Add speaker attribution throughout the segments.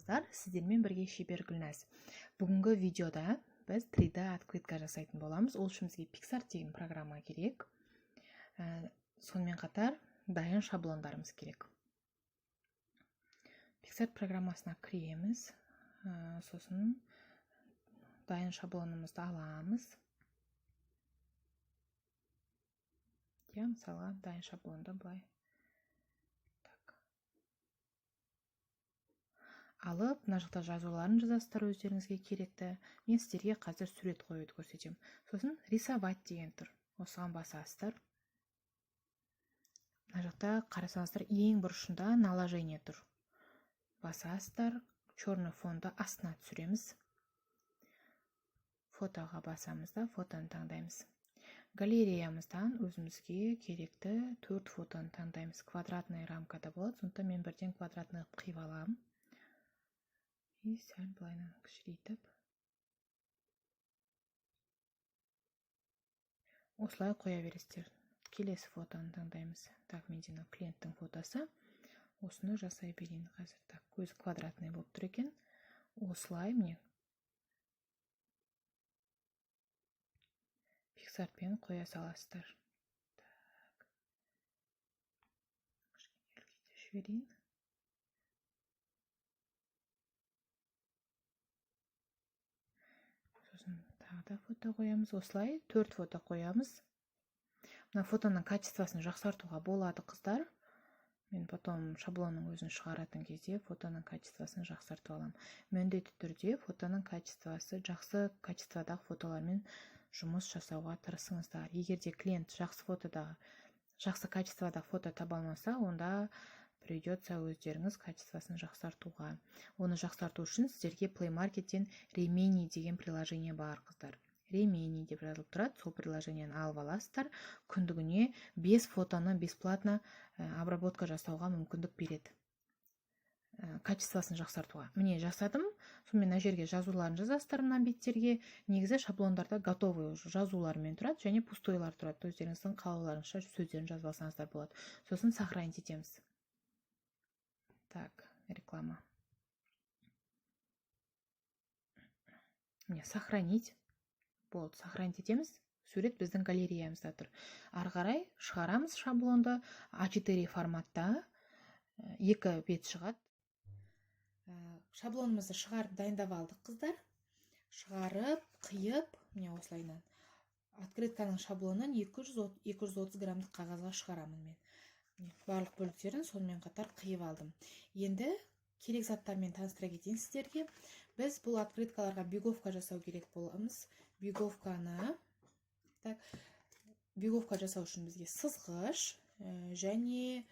Speaker 1: Армысыздар! Сіздермен бірге шебер Гүлназ. Бүгінгі видеода біз 3D открытка жасайтын боламыз. Ол үшін бізге PicsArt деген программа керек. Сонымен қатар дайын шаблондарымыз керек. PicsArt программасына кіреміз, сосын дайын шаблонымызды аламыз. Иә, мысалға, дайын шаблонды былай так алып, мына жақта жазуларын жазасыздар өздеріңізге керекті. Мен сіздерге қазір сурет қоюды көрсетемін. Сосын «Рисовать» деген тұр, осыған басасыздар. Мына жақта қарасаңыздар, ең бұрышында «Наложение» тұр, басасыздар. Черный фонды астына түсіреміз. Фотоға басамыз да, фотоны таңдаймыз. Галереямыздан өзімізге керекті төрт фотоны таңдаймыз. Квадратный рамкада болады, сондықтан мен бірден квадратный қылып қиып аламын и сәл былайынан кішірейтіп, осылай қоя бересіздер. Келесі фотоны таңдаймыз. Так, менде мынау клиенттің фотосы, осыны жасай берейін қазір. Так, өзі квадратный болып тұр екен. Осылай, міне, PicsArt-пен қоя саласыздар. Так, кішкене үлкейте жіберейін. Сосын тағы да фото қоямыз. Осылай төрт фото қоямыз. Мына фотоның качествосын жақсартуға болады, қыздар. Мен потом шаблонның өзін шығаратын кезде фотоның качествосын жақсартып аламын. Міндетті түрде фотоның качествосы жақсы, качестводағы фотолармен жұмыс жасауға тырысыңыздар. Егер де клиент жақсы фотодағы, жақсы качестводағы фото таба алмаса, онда придется өздеріңіз качествосын жақсартуға. Оны жақсарту үшін сіздерге Play Marketтен Remini деген приложение бар, қыздар. Remini деп жазылып тұрады. Сол приложениені алып аласыздар. Күндігіне 5 фотоны бесплатно обработка жасауға мүмкіндік береді, качествосын жақсартуға. Міне, жасадым. Сонымен, мына жерге жазуларын жазасыздар, мына беттерге. Негізі шаблондарда готовый уже жазулармен тұрады және пустойлар тұрады. Өздеріңіздің қалауларыңызша сөздерін жазып алсаңыздар болады. Сосын сохранить етеміз. Так, реклама. Міне, сохранить болды. Сохранить етеміз. Сурет біздің галереямызда тұр. Ары қарай шығарамыз шаблонды А4 форматта, екі бет шығады. Шаблонымызды шығарып, дайындап алдық, қыздар. Шығарып, қиып, міне, осылайынан открытканың шаблонын 230 граммдық қағазға шығарамын мен. Міне, барлық бөліктерін сонымен қатар қиып алдым. Енді керек заттармен таныстыра кетейін сіздерге. Біз бұл открыткаларға биговка жасау керек боламыз. Биговканы, так, биговка жасау үшін бізге сызғыш және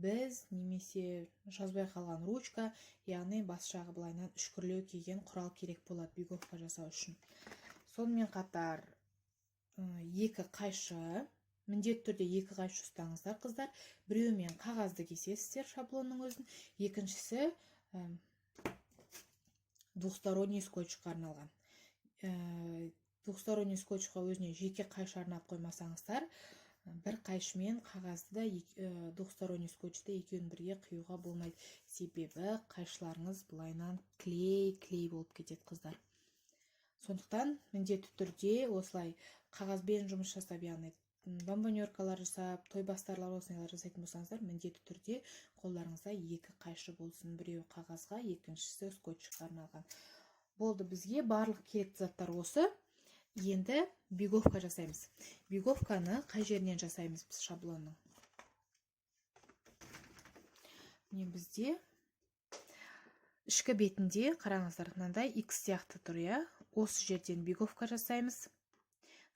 Speaker 1: біз немесе жазбай қалған ручка, яғни бас жағы былайынан үшкірлеу келген құрал керек болады биговка жасау үшін. Сонымен қатар екі қайшы. Міндетті түрде екі қайшы ұстаңыздар, қыздар. Біреуімен қағазды кесесіздер, шаблонның өзін, екіншісі двухсторонний скотчқа арналған. Двухсторонний скотчқа өзіне жеке қайшы арнап қоймасаңыздар, бір қайшымен қағазды да, двухсторонний скотчты екеуін бірге қиюға болмайды, себебі қайшыларыңыз былайынан клей клей болып кетеді, қыздар. Сондықтан міндетті түрде осылай қағазбен жұмыс жасап, яғни бомбонеркалар жасап, тойбастарлар, осындайлар жасайтын болсаңыздар, міндетті түрде қолдарыңызда екі қайшы болсын: біреуі қағазға, екіншісі скотчқа арналған. Болды, бізге барлық керекті заттар осы. Енді биговка жасаймыз. Биговканы қай жерінен жасаймыз біз шаблонның? Міне, бізде ішкі бетінде, қараңыздар, мынандай X сияқты тұр, иә, осы жерден биговка жасаймыз.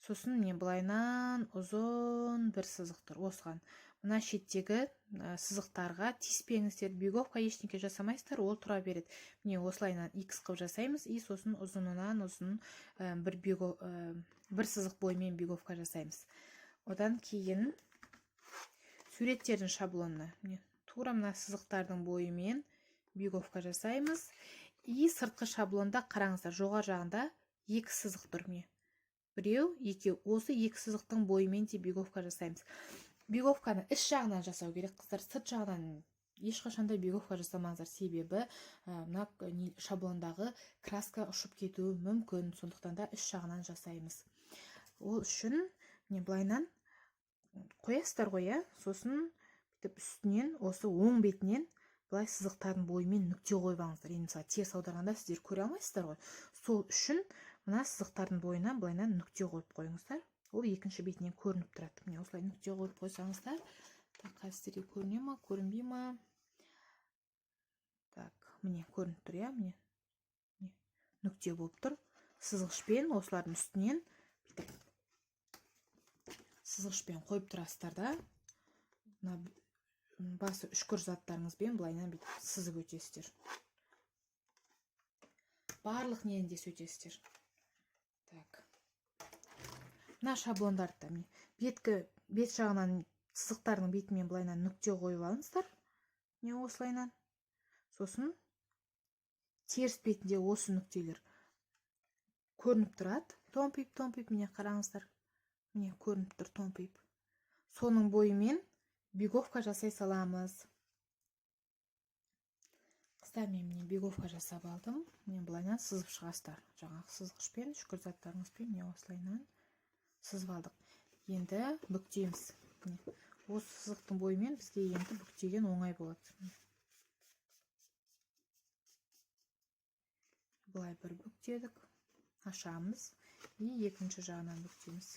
Speaker 1: Сосын, міне, былайынан ұзын бір сызық тұр, осыған, мына шеттегі сызықтарға тиіспеңіздер. Биговка ештеңе жасамайсыздар, ол тұра береді. Міне, осылайынан X қылып жасаймыз и сосын ұзынынан ұзын бір сызық бойымен биговка жасаймыз. Одан кейін суреттердің шаблонына, міне, тура мына сызықтардың бойымен биговка жасаймыз. И сыртқы шаблонда, қараңыздар, жоғары жағында екі сызық тұр, міне, біреу, екеу. Осы екі сызықтың бойымен де биговка жасаймыз. Биговканы іш жағынан жасау керек, қыздар, сырт жағынан. Ешқашан да биговка жасамаңыздар, себебі мына шаблондағы краска ұшып кетуі мүмкін. Сондықтан да іш жағынан жасаймыз. Ол үшін міне былайынан қоясыздар ғой, иә. Сосын бүйтіп үстінен, осы оң бетінен былай сызықтардың бойымен нүкте қойып алыңыздар. Енді, мысалы, теріс аударғанда сіздер көре алмайсыздар ғой. Сол үшін мына сызықтардың бойына былайынан нүкте қойып қойыңыздар. Ол екінші бетінен көрініп тұрады. Міне, осылай нүкте қойып қойсаңыздар. Так, қазір сіздерге көріне ма, көрінбей ма? Так, міне, көрініп тұр, иә. Міне, нүкте болып тұр. Сызғышпен осылардың үстінен бүйтіп сызғышпен қойып тұрасыздар да, мына басы үшкір заттарыңызбен былайынан бүйтіп сызып өтесіздер. Барлық нені де сөйтесіздер. Так, мына шаблондарды да, міне, беткі бет жағынан сызықтардың бетімен былайынан нүкте қойып алыңыздар, міне, осылайынан. Сосын теріс бетінде осы нүктелер көрініп тұрады, томпиып томпиып. Міне, қараңыздар, міне, көрініп тұр томпиып. Соның бойымен биговка жасай саламыз. Қыздар, мен, міне, биговка жасап алдым. Міне, былайынан сызып шығасыздар жаңағы сызғышпен, үшкір заттарыңызбен. Міне, осылайынан сызып алдық. Енді бүктейміз. Міне, осы сызықтың бойымен бізге енді бүктеген оңай болады. Былай бір бүктедік, ашамыз и екінші жағынан бүктейміз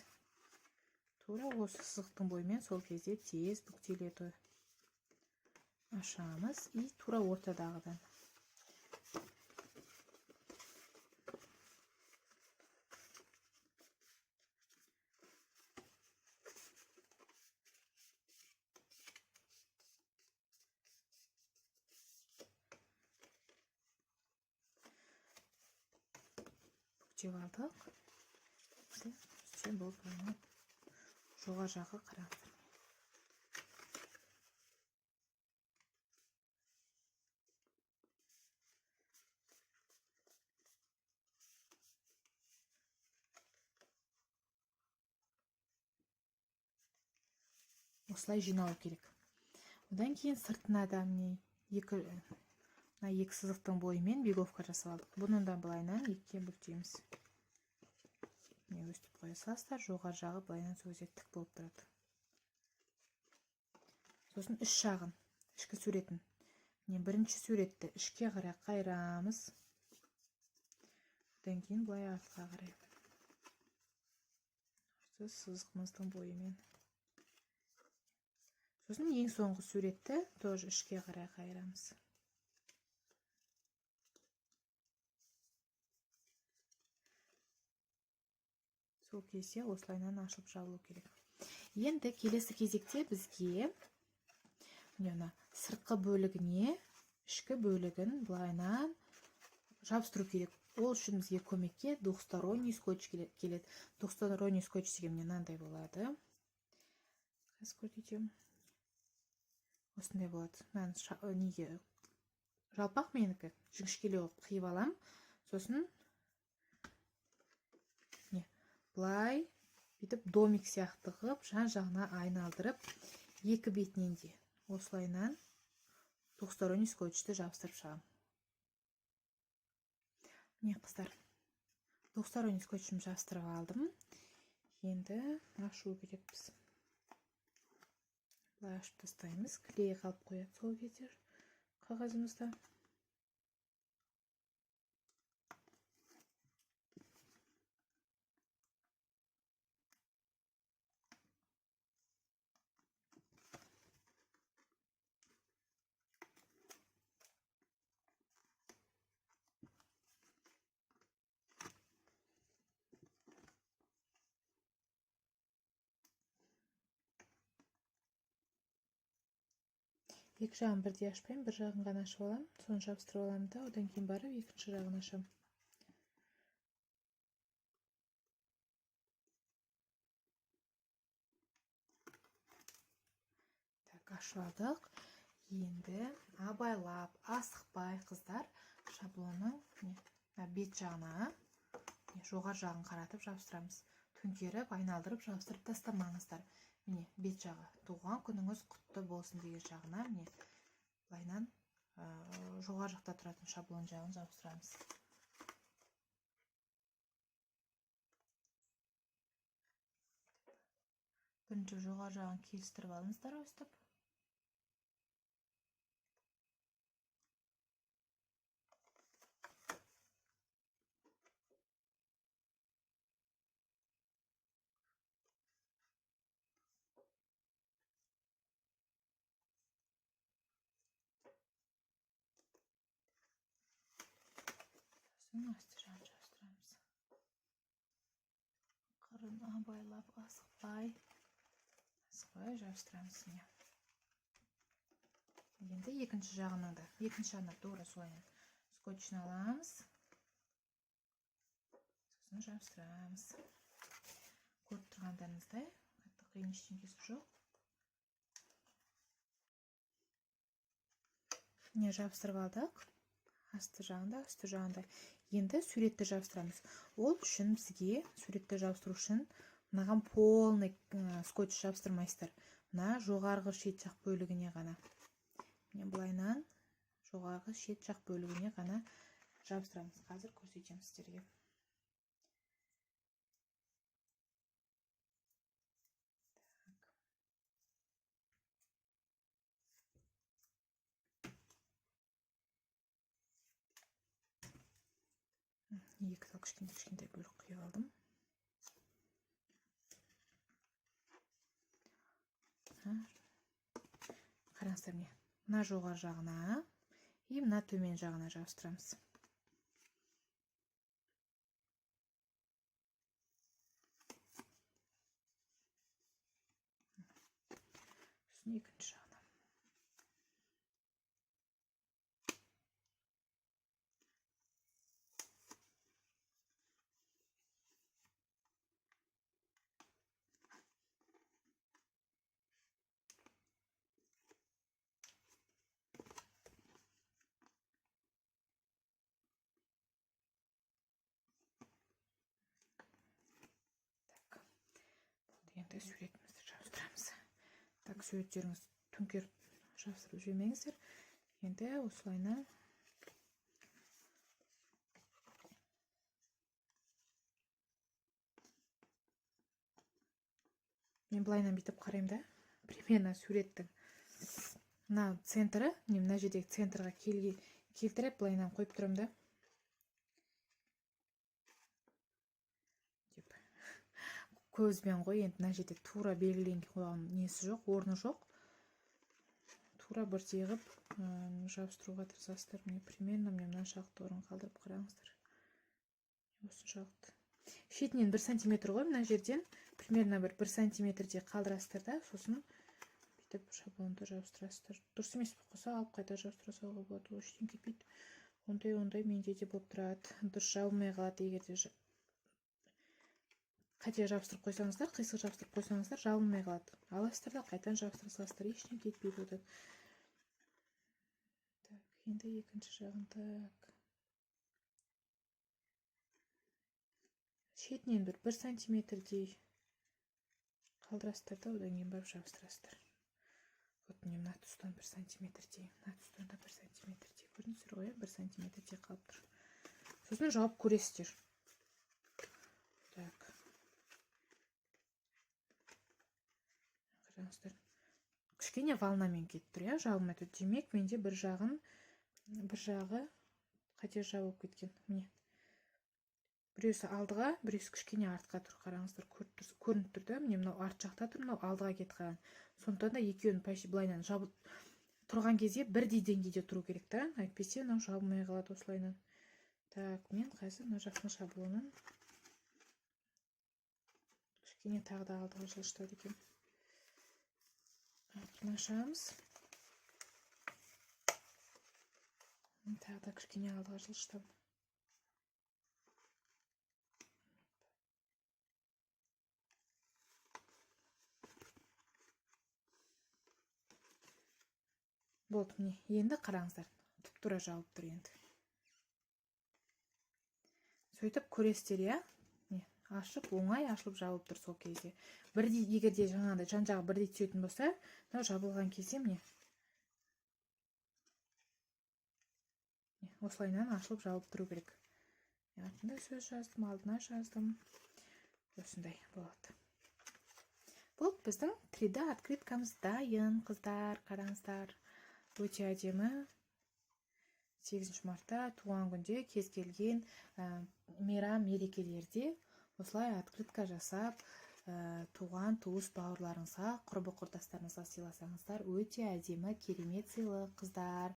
Speaker 1: тура осы сызықтың бойымен. Сол кезде тез бүктеледі. Ашамыз и тура ортадағыдан. Бүктеп алдық. Енді бұл жоғары жағы, қараңыздар. Осылай жиналу керек. Одан кейін сыртына да, міне, екі, мына екі сызықтың бойымен биговка жасап алдық. Бұны да былайынан екіге бүктейміз. Міне, өстіп қоя саласыздар. Жоғары жағы былайынан сол кезде тік болып тұрады. Сосын үш жағын, ішкі суретін, міне, бірінші суретті ішке қарай қайырамыз, одан кейін былай артқа қарай осы сызығымыздың бойымен. Сосын ең соңғы суретті тоже ішке қарай қайырамыз. Сол кезде осылайынан ашылып жабылу керек. Енді келесі кезекте бізге, міне, мына сыртқы бөлігіне ішкі бөлігін былайынан жабыстыру керек. Ол үшін бізге көмекке двухсторонний скотч келеді. Двухсторонний скотч деген, міне, мынандай болады. Қазір көрсетемін. Осындай болады. Мынаны неге жалпақ, менікі жіңішкелеу қылып қиып аламын. Сосын, не, былай бүйтіп домик сияқты қылып жан жағына айналдырып, екі бетінен де осылайынан двухсторонний скотчты жабыстырып шығамын. Міне, қыздар, двухсторонний скотчымды жабыстырып алдым. Енді ашу керекпіз. Былай ашып тастаймыз, клей қалып қояды сол кезде қағазымызда. Екі жағын бірдей ашпаймын, бір жағын ғана ашып аламын, соны жабыстырып аламын да, одан кейін барып екінші жағын ашамын. Так, ашып алдық. Енді абайлап, асықпай, қыздар, шаблонның, міне, бет жағына, жоғары жағын қаратып жабыстырамыз. Төңкеріп, айналдырып жабыстырып тастамаңыздар. Міне, бет жағы, «Туған күніңіз құтты болсын» деген жағына, міне. Былайынан жоғары жақта тұратын шаблон жағын жабыстырамыз. Бірінші жоғары жағын келістіріп алыңыздар өстіп. Сосын асты жағын жабыстырамыз. Қырын абайлап, асықпай, асықпай жабыстырамыз міне. Енді екінші жағына да, екінші жағына тура солай скотчын аламыз. Сосын жабыстырамыз. Көріп тұрғандарыңыздай, қатты қиын ештеңкесі жоқ. Міне жабыстырып алдық. Асты жағында, үсті жағында. Енді суретті жабыстырамыз. Ол үшін бізге суретті жабыстыру үшін мынаған полный скотч жабыстырмайсыздар. Мына жоғарғы шет жақ бөлігіне ғана. Міне былайынан жоғарғы шет жақ бөлігіне ғана жабыстырамыз. Қазір көрсетемін сіздерге. Екі тал кішкентай кішкентай бөлік қиып алдым. Қараңыздар, міне мына жоғары жағына и мына төмен жағына жабыстырамыз. Сосын екінші жағына. Енді суретімізді жабыстырамыз. Так, суреттеріңізді төңкеріп жабыстырып жібермеңіздер. Енді осылайынан мен былайынан бүйтіп қараймын да, примерно суреттің мына центрі, міне мына жердегі центрға келтіріп былайынан қойып тұрамын да. Деп. Көзбен ғой, енді мына жерде тура белгіленген қойған несі жоқ, орны жоқ. Тура бірдей қылып жабыстыруға тырысасыздар. Міне примерно міне мына шақты орын қалдырып қараңыздар. Осыншалықты. Шетінен 1 сантиметр ғой, мына жерден примерно бір сантиметрдей қалдырасыздар да, сосын бүйтіп шаблонды жабыстырасыздар. Дұрыс емес болып қалса, алып қайта жабыстыра салуға болады, ол ештеңе кетпейді. Ондай менде де болып тұрады. Дұрыс жабылмай қалады, егер де қате жабыстырып қойсаңыздар, қисық жабыстырып қойсаңыздар, жабылмай қалады. Аласыздар да қайтадан жабыстыра саласыздар, ештеңе кетпейді одан. Так, енді екінші жағын так. Шетінен бір сантиметрдей қалдырасыздар да, одан кейін барып жабыстырасыздар. Вот міне мына тұстан 1 сантиметрдей, мына тұстан да 1 сантиметрдей. Көрдіңіздер ғой, иә? 1 сантиметрдей қалып тұр. Сосын жауып көресіздер. Так. Қараңыздар. Кішкене волнамен кетіп тұр, иә, жабылмай тұр. Демек, менде бір жағы қате жабылып кеткен. Міне. Біреусі алдыға, біреусі кішкене артқа тұр. Қараңыздар, көрініп тұр да. Міне мынау арт жақта тұр, мынау алдыға кетіп қалған. Сондықтан да екеуін почти былайынан жабылып тұрған кезде бірдей деңгейде тұру керек та. Әйтпесе мынау жабылмай қалады осылайынан. Так, мен қазір мына жақтың шаблонын кішкене тағы да алдыға жылжытады екен. Ашамыз. Тағы да кішкене алдыға жылжытамын. Болды, міне, енді қараңыздар, тұп-тура жауып тұр енді. Сөйтіп көресіздер, иә? Міне, ашып, оңай ашылып жабылып тұр сол кезде. Бірдей, егер де жаңағыдай жан-жағы бірдей түсетін болса, мынау жабылған кезде міне Осылайынан ашылып, жабылып тұру керек. Артында сөз жаздым, алдына жаздым, осындай болады. Бұл біздің 3D открыткамыз дайын, қыздар. Қараңыздар, өте әдемі. 8 мартта, туған күнде, кез келген мейрам, мерекелерде осылай открытка жасап, туған туыс бауырларыңызға, құрбы құрдастарыңызға сыйласаңыздар, өте әдемі, керемет сыйлық, қыздар.